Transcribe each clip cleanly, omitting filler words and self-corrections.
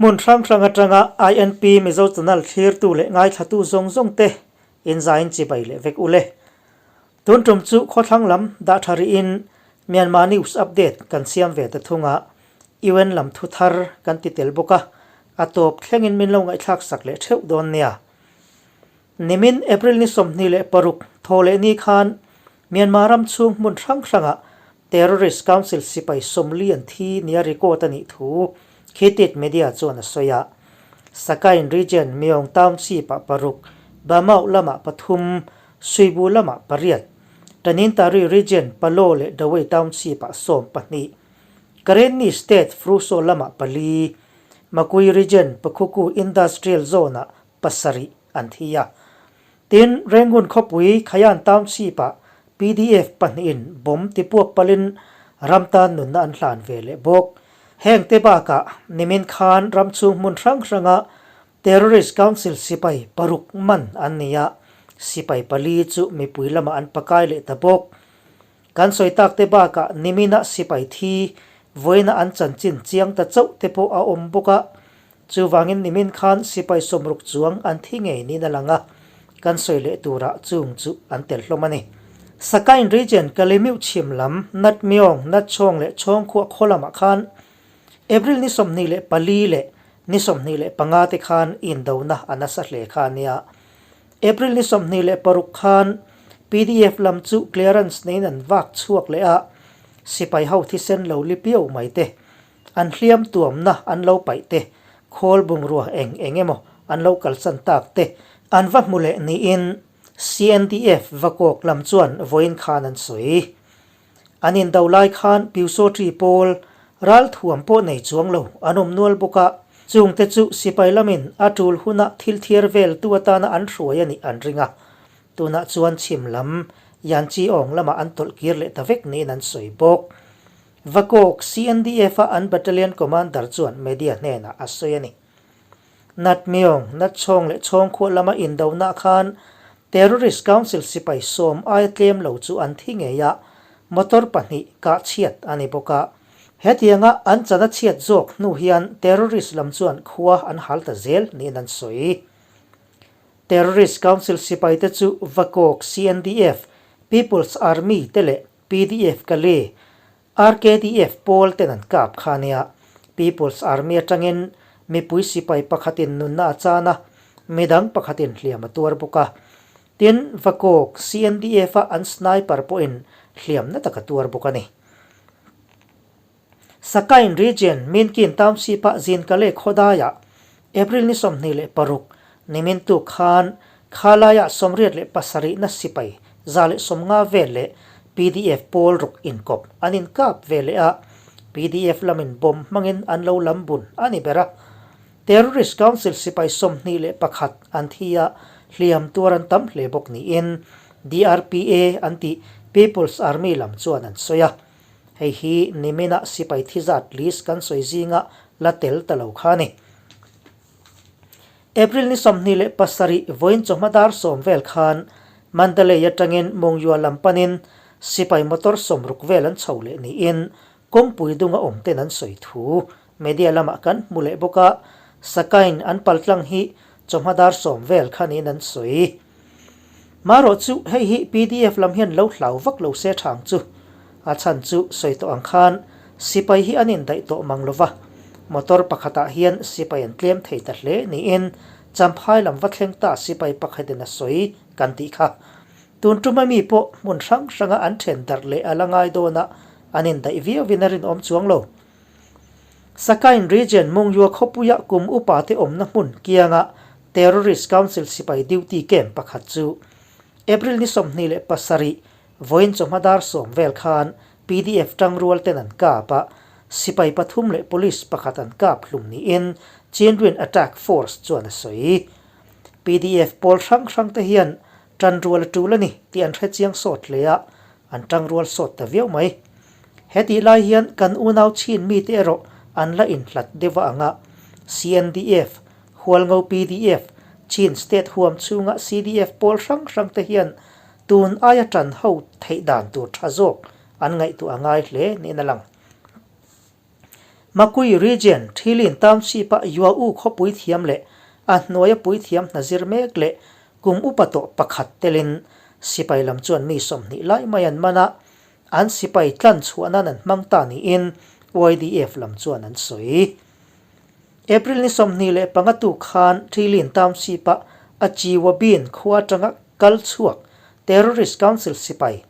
Hmun hrang hrang atanga INP Mizo Channel thlirtu leh ngaithlatu zawng zawng te inzain chibai leh vek ule. Tun tum chu khawthlang lam dah tha rihin Myanmar News Update kan siam ve ta thung a, UN lam thu thar kan ti tel bawk a, a tawp thlengin min lo ngaihthlak sak leh theuh dawn nia. Nimin April ni 26 thaw leh ni khan Myanmar ram chhung hmun hrang hrangah Terrorist Council sipai 40 an thi nia record a nih thu Khitit Media chuan a sawi a. Sakain Region Myaung Township ah paruk, Bamauk lamah pathum, Suibu lamah pariat, Tanintari Region Palaw leh Dawei Township ah 12, Karenni State Fruso lamah pali, Makui Region Pakhuku Industrial Zone ah pasarih an thi a. Tin, Rangoon khawpui Khayan Township-ah PDF pahnihin bomb tipuak palin ram tan nunna an hlan ve leh bawk. Heng te bakah nimin khan ram chhung hmun hrang hranga Terrorist Council sipai paruk man an ni a, sipai pali chu mipui lamah an pakai leh ta bawk. Kan sawi tak te bakah nimina sipai thi vawiina an chanchin chiang ta chauh te pawh a awm bawk a, Chuvangin nimin khan sipai 60 chuang an thi ngei niin a lang a, kan sawi leh turah chung chu an tel hlawm a ni. Sakain Region Kalemiu chhim lam Natmyong, Natchawng leh Chawngkhuah khaw lamah khan April ni 24 leh ni 25 te khan indona a nasa hle kha a nia. April ni 26 khan PDF lam chu clearance neiin an vak chhuak leh a, sipai ho thisen lo li piau mai te An hliam tuamna an lo paih te, khawl bungrua eng eng emaw an lo kalsan tak te an va hmu leh niin CNDF Vakawk lam chuan vawiin khan an sawi. An indo lai khan Pyusawṭi pawl ralthuam pawh nei chuang lo an awm nual bawk a, chungte chu sipai lamin a tul huna thil thiar vel tu atana an hruai a nih an ring a, tunah chuan chhim lam Yanchi awng lamah an tawlh kir leh ta vek niin an sawi bawk. Vakawk, CNDF a an Battalion Commander chuan media hnenah a sawi a ni. Natmyong, Natchawng leh Chawngkhuah lama indonah khan Terrorist Council sipai 10 aia tlem lo chu an thi ngei a, motor pahnih kah chhiat a ni bawk a. Hetianga an chana chhiat zawk hnu hian terrorist lam chuan khua an hal ta zel niin an sawi. Terrorist Council sipaite chu Vakawk, CNDF, People's Army te leh PDF ka le, RKDF pawl ten an kap kha nia. People's Army atangin mipui sipai pakhatin nunna a chan a, midang pakhatin hliam a tuar bawk a. Tin, Vakawk, CNDF a an sniper pawhin hliamna tak a tuar bawk a ni. Sakain Region, Minkin Township-ah Zinkale khawdaiah April ni 26 nimin tuk khan khalaiah 87 na sipai 150 vel leh PDF pawl ruk inkawp an inkap ve leh a, PDF lamin bomb hmangin an lo lam bun a ni ber a. Terrorist Council sipai 21 an thi a, hliam tuar an tam hle bawk niin DRPA an tih People's Army lam chuan an sawi a. Hei hi niminah sipai thi zat list kan sawi zinga la tel ta lo kha a ni. April ni 27 vawiin chawhma dar 10 vel khan Mandalay atangin Mongyua lam panin sipai motor 60 vel an chho leh niin kawngpui dunga awm ten an sawi thu media lamah kan hmu leh bawk a, Sakain an paltlang hi chawhma dar 10 vel kha niin an sawi. Marawh chu hei hi PDF lam hian lo hlau vak lo se thang chu. A chhan chu sawi tawh ang khan sipai hi an indaih tawh mang lo va, motor pakhatah hian sipai an tlem thei ta hle niin Champhai lam va thleng ta sipai pakhatin a sawi kan tih kha. Tun tuma mi pawh hmun hrang hranga an then darh leh a la ngai dawn a, an indaih viauin a rinawm chuang lo. Sakain Region Mongyua khawpuia kum upa te awmna hmun kianga Terrorist Council sipai duty camp pakhat chu April ni 27 vawiin chawhma dar 10 vel khan PDF tangrual ten an kap a, sipai pathum leh police pakhat an kap hlum niin Chindwin Attack Force chuan a sawi. PDF pawl hrang hrang te hian tanrual a tul a ni tih an hrechiang sawt hle a, an tangrual sawt ta viau mai. Hetih lai hian kan unau chhin mite erawh an la inhlat deuh a ang a, CNDF, Hualngo PDF, Chin State huam chhunga CDF pawl hrang hrang te hian tun aia tan ho theih dan tur tha zawk an ngaihtuah a ngai hle niin a lang. Makui Region, Thilin Township-a Yua U khawpui thiam leh a hnuaia puithiam hna zir mek leh kum upa tawh pakhat telin sipai lam chuan mi 20 lai mai an man a, an sipai tlan chhuah nan an hmang ta niin YDF lam chuan an sawi. April ni 25 tu khan Thilin Township-a Achiwabin khua atanga kal chhuak Terrorist Council sipai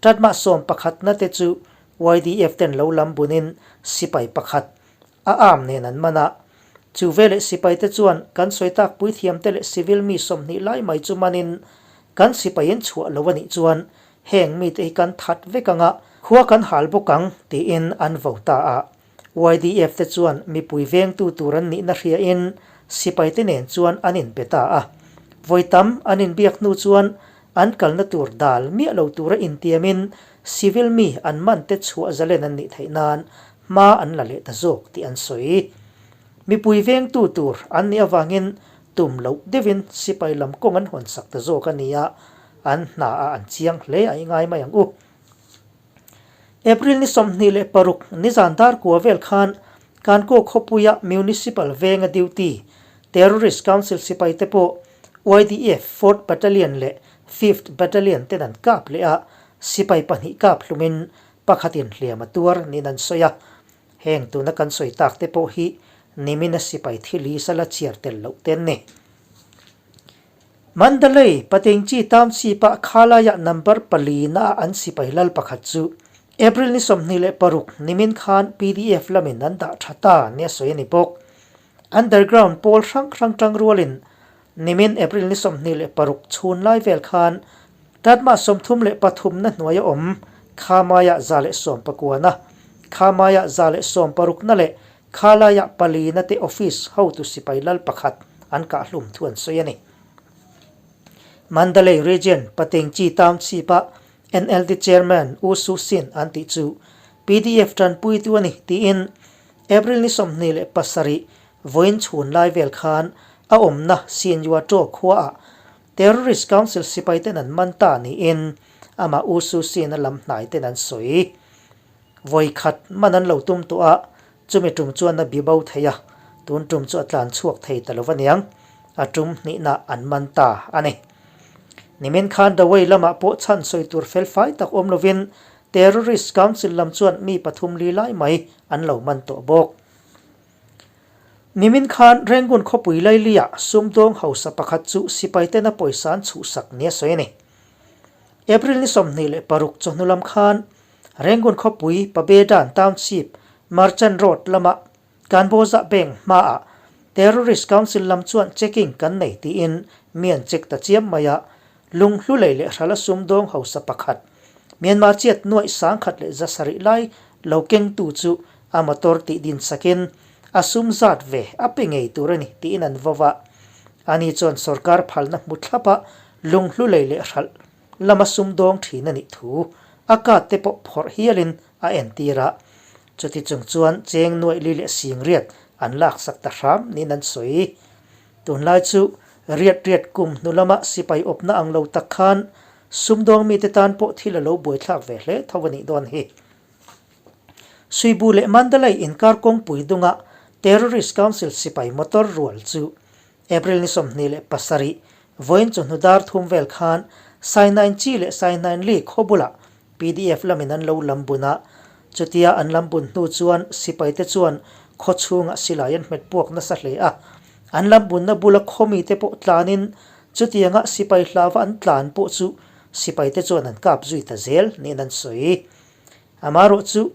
Tatmah sawmpakhatna te chu YDF ten lo lam bunin sipai pakhat a arm nen an man a. Chu veleh sipai te chuan kan sawi tak puithiam te leh civil mi 20 lai mai chu manin kan sipai in chhuah lo a nih chuan heng mite hi kan that vek anga khua kan hal bawk ang tiin an vo ta a. YDF te chuan mipui vengtu tur an nihna hriain sipai te nen chuan an inbe ta a. Vawi tam an inbiak hnu chuan An kalna tur dal miah lo tura intiamin civil mi an man te chhuah zalen an nih theih nan hma an la leh ta zawk tih an sawi. Mipui vengtu tur an nih avangin tum loh deuhin sipai lam kawng an hawn sak ta zawk a ni a, an hna ah an chiang hle a i ngai mai ang u. April ni 26 nizan dar kua vel khan Kankaw khawpuia Municipal venga duty Terrorist Council sipai te pawh YDF Fourth Battalion leh Fifth Battalion ten an kap leh a, sipai pahnih kap hlumin pakhatin hliam a tuar niin an sawi a. Heng tuna kan sawi tak te pawh hi nimina sipai thil hi sala chhiar tel loh te an ni. Mandalay, Patengchi Township-ah khalaiah number pali na ah an sipai lal pakhat chu April ni 26 nimin khan PDF lamin an dah tha ta nia sawi a ni bawk. Underground pawl hrang hrang tang rualin nimin April ni 26 chhun lai vel khan Tatmah 33 na hnuaia awm Khamaiah 119 na, Khamaiah 160 na leh Khalaiah pali na te office hotu sipai lal pakhat an kahhlum thu an sawi a ni. Mandalay Region Patengchi Township-a NLD Chairman U Su Sin an tih chu PDF tanpuitu a ni tiin April ni 27 vawiin chhun lai vel khan a awmna Sinyua Taw khuaah Terrorist Council sipai ten an man ta niin amah U Su Sin a lam hnai ten an sawi. Vawi khat man an lo tum tawh a, chumi tum chuan a bi bo thei a, tun tum chu a tlan chhuak thei ta lo va niang, a tum hnihna an man ta a ni. Nimin khan Dawei lamah pawh chhan sawi tur fel fai tak awm lovin Terrorist Council lam chuan mi pathum li lai mai an lo man tawh bawk. Nimin khan Rangoon khawpui Laili-ah sumdawng hausa pakhat chu sipai tena pawisa an chhuhsak nia sawi a ni. April ni 26 chawhnu lam khan Rangoon khawpui Pabedan Township Merchant Road lama Kanbawza Bank hmaah Terrorist Council lam chuan checking kan nei tiin mi an check ta chiam mai a, lunghlu lei leh hrala sumdawng hausa pakhat Myanmar chiat nuaih 1700 lai lo kengtu chu a motor tih din sakin a sum zat ve a pe ngei tur a ni tiin an vo va. Ani chuan sorkar phalna hmu thlapa lunghlu lei leh hralh lama sumdawng thin a nih thu a card te pawh phawrh hialin a entir a. Chuti chung chuan cheng nuaih li leh sing riat an laksak ta hram niin an sawi. Tunlai chu riat riat kum hnu lama sipai awpna ang lo tak khan sumdawng mite tan pawh thil a lo buaithlak ve hle tho a nih dawn hi. Suibu leh Mandalay inkar kawngpui dunga Terrorist Council sipai motor rual chu April ni 27 vawiin chawhnu dar thum vel khan Sainain Chi leh Sainain Li khaw bulah PDF lamin an lo lam bun a, chutia an lam bun hnu chuan sipaite chuan khaw chhungah silai an hmet puak nasa hle a. An lam bunna bula khaw mite pawh tlanin chutianga sipai hlava an tlan pawh chu sipaite chuan an kap zui ta zel niin an sawi. Amaherawh chu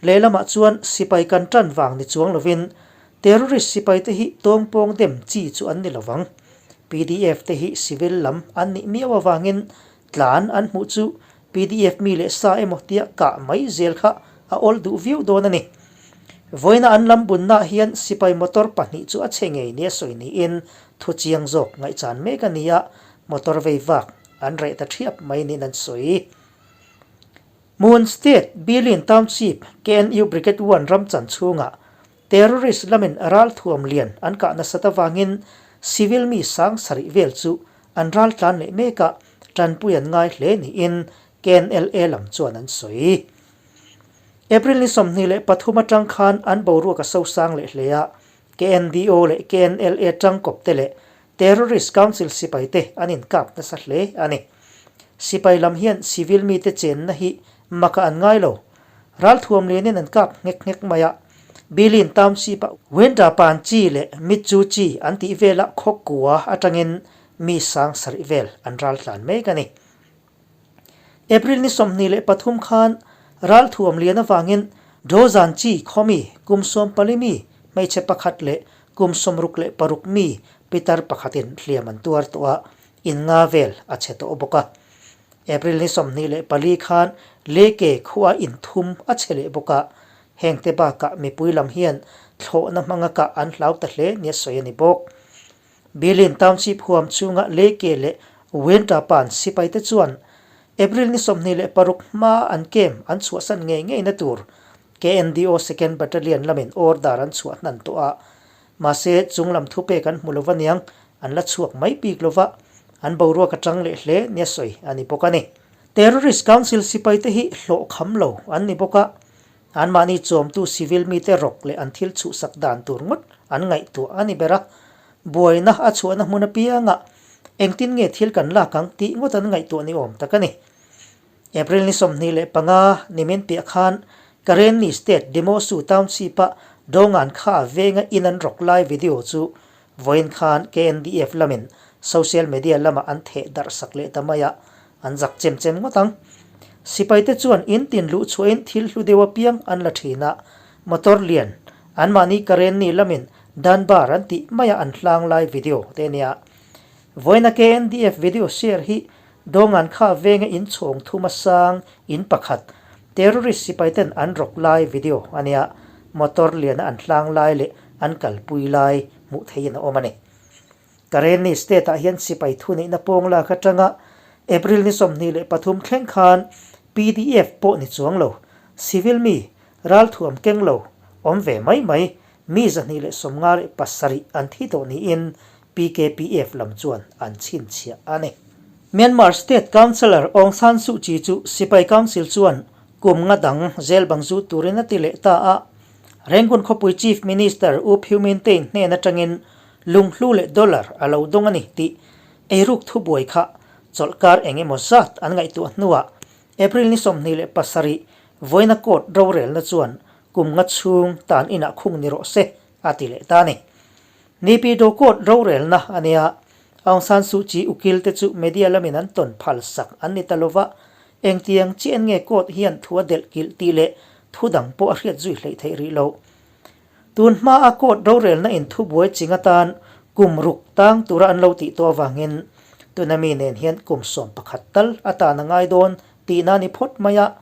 lehlamah chuan sipai kan tan vang ni chuang lovin terrorist sipaite hi tawngpawng dem chi chu an ni lovang. PDF te hi civil lam an nih miau avangin Tlan an hmuh chu pdf mi leh sa emaw tia kah mai zel kha a awl duh viau dawn a ni. Vawiina an lam bunnaah hian sipai motor pahnih chu a chhe ngei nia sawi niin thu chiang zawk ngaihchan mek a ni a, motor vei vak an reh ta thiap mai niin an sawi. Moon State, Bilin Township, KNU Brigade One ram chan chhungah Terrorist lamin ralthuam lian an kah nasat avangin civil mi 7000 vel chu an ral tlan leh mek a, tanpui an ngai hle niin KNLA lam chuan an sawi. April ni 23 atang khan an boruak a sosang leh hle a, KNDO leh KNLA tangkawp te leh Terrorist Council sipai te an inkap nasa hle a ni. Sipai lam hian civil mite chenna hi maka an ngai lo. Ralthuam lianin an kap nghek nghek mai a, Bilin Township-a Wenda Pan Chi leh Mitchu Chi an tih velah khawkua atangin mi sang sarih vel an raltlan mek a ni. April ni 23 khan ralthuam lian avangin Dawzan Chi khawmi kum 14 mi hmeichhe pakhat leh kum 66 mi pitar pakhatin hliam an tuar tawh a, in nga vel a chhe tawh bawk a. April ni 24 khan Leke khua in thum a chhe leh bawk a, hengte bakah mipui lam hian thlawhna hmanga kah an hlau ta hle nia sawi a ni bawk. Bilin Township huam chhunga Leke leh Wendapan sipaite chuan April ni 26 hma an camp an chhuahsan ngei ngeina tur KNDO Second Battalion lamin order an chhuah hnan tawh a, mahse chung lam thupek an hmu lo aniang an la chhuak mai bik lo va, an boruak atang leh hle nia sawi a ni bawk a ni. Terrorist Council sipaite hi hlawh kham lo an ni bawk a, anmahni chawmtu civil mite rawk leh an thil chhuhsak dan tur ngawt an ngaihtuah a ni ber a, buaina a chhuahna hmun apiangah engtin nge thil kan lak ang tih ngawt an ngaihtuah ni awm tak a ni. April ni 25 nimin piah khan Karenni State Demosu Township-a Dongan kha venga in an rawk lai video chu vawiin khan KNDF lamin social media lamah an theh darh sak leh ta mai a, an zak chem chem ngawt ang. Sipaite chuan in tin luh chhuahin thil hlu deuh apiang an la thin a, motor lian anmahni Karenni lamin Dunbar an tih maia an hlang lai video te nia. Vawiina KNDF video share hi Dawngan kha venga in chhawng thuma sang in pakhat terrorist sipai ten an rawk lai video a nia, motor liana an hlang lai leh an kalpui lai hmuh theihin a awm a ni. Karenni state ah hian sipai thuneihna pawng lak atanga April ni 23 thleng khan PDF pawh ni chuang lo, civil mi, ralthuam keng lo, awm ve mai mai, mi 257 an thi tawh niin PKPF lam chuan an chhinchhiah a ni. Myanmar State Councillor Aung San Suu Kyi chu Sipai Council chuan kum nga dang zel bang zu turin a ti leh ta a. Rangoon khawpui Chief Minister U Phyu Min Thein hnen atangin lunghlu leh dollar a lo dawng a ni tih eiruk thubuai kha chawlhkar eng emaw zat an ngaihtuah hnuah April ni 27 vawiina court rorelna chuan kum nga chhung tan inah khung ni rawh se a ti leh ta a ni. Naypyidaw Court rorelna a nia, Aung San Suu Kyi ukil te chu media lamin an tawn phal sak an ni ta lova, engtiang chian nge court hian thu a delh kilh tih leh thu dang pawh a hriat zui hleih theih rih lo. Tun hma a court rorelna in thubuai ching atan kum ruk tang tura an lo tih tawh avangin tuna mi nen hian kum 11 tal atan a ngai dawn tihna a ni phawt mai a,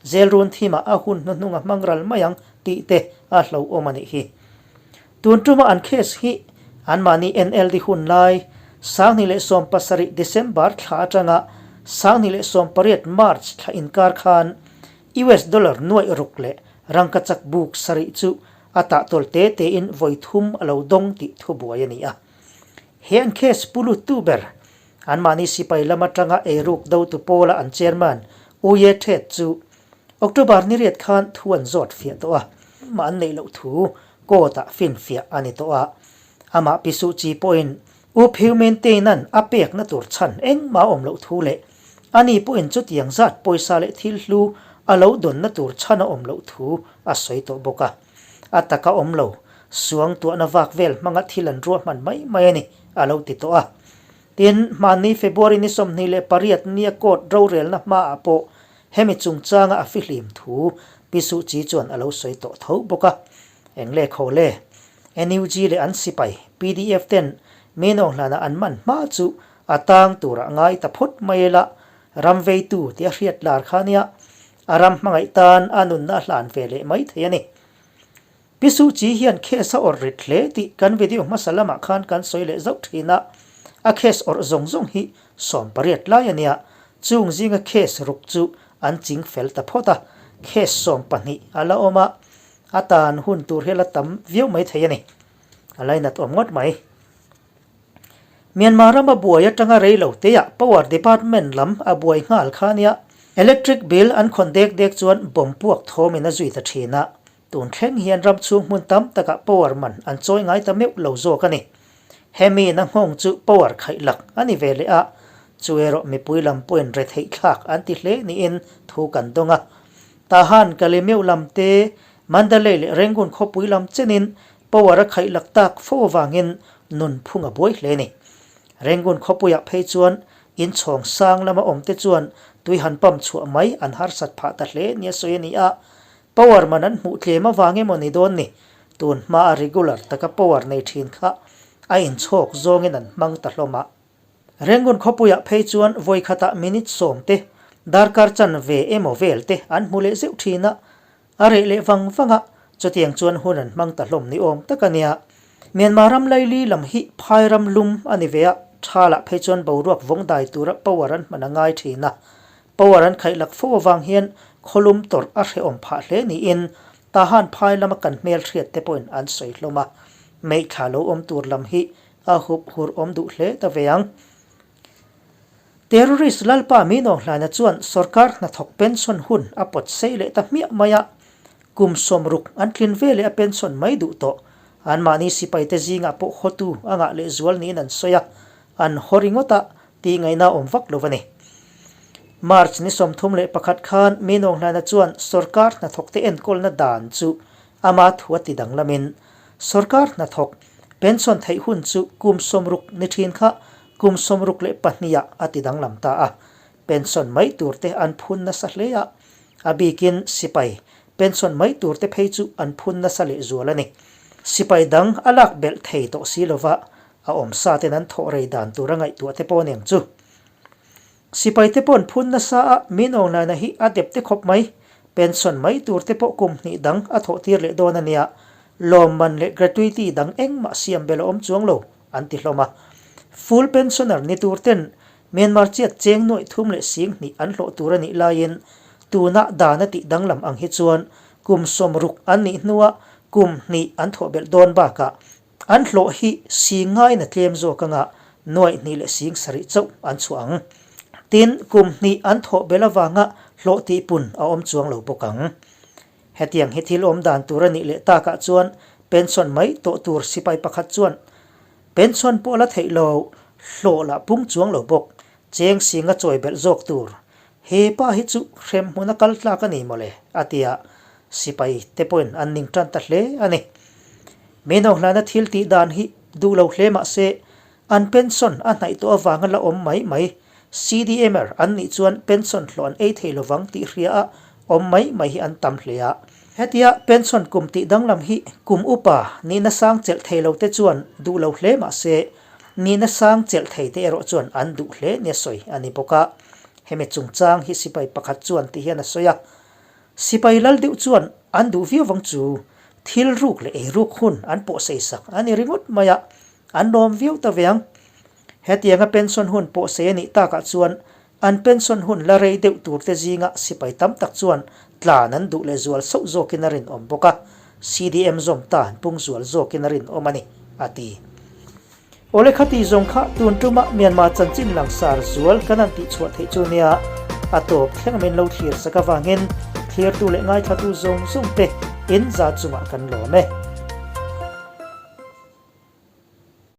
Zelrun thimah a hun hnuhnung a hmang ral mai ang tih te a hlauhawm a nih hi. Tun tuma an case hi anmahni NLD hun lai 2017 December thla atanga 2018 March thla inkar khan US dollar nuaih ruk leh rangkachak buk sarih chu a tahtawl te tein vawi thum a lo dawng tih thubuai a ni a. He an case pu luttu ber Anmahni sipai lam atanga eiruk dotu pawla an chairman U Ye Thet chu October ni riat khan thu an zawt fiah tawh a, mah an neih loh thu court ah finfiah a ni tawh a. Amah Pi Suh Kyi pawhin U Phyu Min Tein-a'n a pekna tur chhan engmah a awm loh thu leh ani pawhin chutiang zat pawisa leh thil hlu a lo dawnna tur chhan a awm loh thu a sawi tawh bawk a. A taka awm lo, suangtuahna vak vel hmanga thil an ruahman mai mai a ni, a lo ti tawh a. Tin, hmanni February ni 28 nia court rorelna hmaah pawh hemi chungchanga a fihlim thu Pi Suh Kyi chuan a lo sawi tawh tho bawk a. Eng le kho le? NUG leh an sipai, PDF ten min awnghlana an man hma chu a tang turah ngai ta phawt mai ila, ram veitu tih a hriat lar kha nia, a ram hmangaih tan a nunna a hlan ve leh mai thei a ni. Pi Suh Kyi hian case a awrh rit hle tih kan video hmasa lamah khan kan sawi leh zauh thin a, a case awrh zawng zawng hi 18 lai a nia, chung zinga case ruk chu an ching fel ta phawt a, case 12 a la awm a, a tan hun tur hi a la tam viau mai thei a ni. A lainat awm ngawt mai. Myanmar rama buai atanga rei lo teah Power Department lam a buai nghal kha nia. Electric bill an khawn dek dek chuan bomb puak thawmin a zui ta thin a, tun thleng hian ram chhung hmun tam takah power man an chawi ngai ta meuh lo zawk a ni. Hemi na nghawng chu power khaih lak a ni ve leh a, chu erawh mipui lam pawhin retheih thlak an ti hle niin thu kan dawng a. Tahan Kalemeu lam te, Mandalay leh Rangoon khawpui lam chenin power a khaih lak tak fo avangin nunphung a buai hle a ni. Rangoon khawpuiah phei chuan Inchhawng sang lama awmte chuan tui han pump chhuah mai an harsat phah ta hle nia sawi a ni a, power man an hmuh tlem avang emaw ni dawn ni, tun hmaa regular taka power nei thin kha a inchhawk zawngin an hmang ta hlawm a. Rangoon khawpuiah phei chuan vawikhatah minute sawmte, darkar chanve emaw velte an hmu leh zeuh thin a, A reh leh vang vang a, chutiang chuan hun an hmang ta hlawm ni awm tak a nia. Myanmar ram laili lam hi phai ram lum a ni ve a, tha lah phei chuan boruak vawng dai tura power an hman a ngai thin a. Power an khaih lak fo avang hian khawlum tawrh a hrehawm phah hle niin Tahan phai lama kan hmelhriat te pawhin an sawi hlawm a. Meithla lo awm tur lam hi a hup hur awm duh hle ta ve ang. Terrorist Lalpa Minawnghlaina chuan sorkar hnathawk pension hun a pawt sei leh ta hmiah mai a, kum 60 an tlin ve leh a pension mai duh tawh. Anmahni sipaite zingah pawh hotu a ngah lehzual niin an sawi a, an haw ringawt a tih ngaihna awm vak lo a ni. March ni 31 khan Minawnghlaina chuan sorkar hnathawkte enkawlna dan chu ama thu a ti danglamin sorkar hnathawk pension theih hun chu kum 60 ni thin kha kum 62 ah a ti danglam ta a, pension mai tur te an phun nasa hle a, a bikin sipai pension mai tur te phei chu an phun nasa lehzual a ni. Sipai dang a lak belh thei tawh si lova, a awmsa ten an thawh rei dan tur a ngaihtuah te pawh aniang chu. Sipai te pawh an phun nasa a, min awnglaina hi a dep te khawp mai. Pension mai tur te pawh kum hnih dang a thawh tir leh dawn a nia. Lawmman leh gratuity dang engmah siam bel a awm chuang lo, an ti hlawm a. Full pensioner ni tur ten Myanmar chiat cheng nuaih thum leh sing hnih an hlawh tur a nih laiin tuna dan a tih danglam ang hi chuan kum 60 an nih hnuah kum hnih an thawh belh dawn bakah An hlawh hi sing ngaina tlem zawk anga nuaih hnih leh sing sarih chauh an chhuah ang. Tin, kum hnih an thawh belh avanga hlawh tihpun a awm chuang lo bawk ang. Hetiang hi thil awm dan tur a nih leh takah chuan pension mai tawh tur sipai pakhat chuan pension pawh la theih lo, hlawh lah pung chuang lo bawk, cheng singa chawi belh zawk tur. He pa hi chu hrem hmuna kal tlak a ni mawle, a ti a, sipai te pawhin an ning tan ta hle a ni. Menohlana thil tih dan hi duh lo hle mah se, an pension a hnaih tawh avanga la awm mai mai. CDMer an nih chuan pension hlawh an ei thei lovang tih hria a awm mai mai hi an tam hle a. Hetia pension kum tih danglam hi kum upa nihna sang chelh thei lo te chuan duh lo hle mah se, nihna sang chelh thei te erawh chuan an duh hle nia sawi a ni bawk a. Hemi chungchang hi sipai pakhat chuan ti hian a sawi a. Sipai lal deuh chuan an duh viau vang chu thil ruk leh ei ruk hun an pawh sei sak a ni ringawt mai a, an lawm viau ta ve ang. Hetianga pension hun pawh sei a nih takah chuan an pension hun la rei deuh tur te zinga sipai tam tak chuan tlan an duh leh zual sauh zawkin a rinawm bawk a, CDM zawm ta an pung zual zawkin a rinawm a ni, a ti. Awle khati zawng kha tun tuma Myanmar chanchin langsar zual kan han tihchhuah theih chu nia, a tawp thleng min lo thlir sak avangin thlirtu leh ngaithlatu zawng zawng te in za chungah kan lawm e.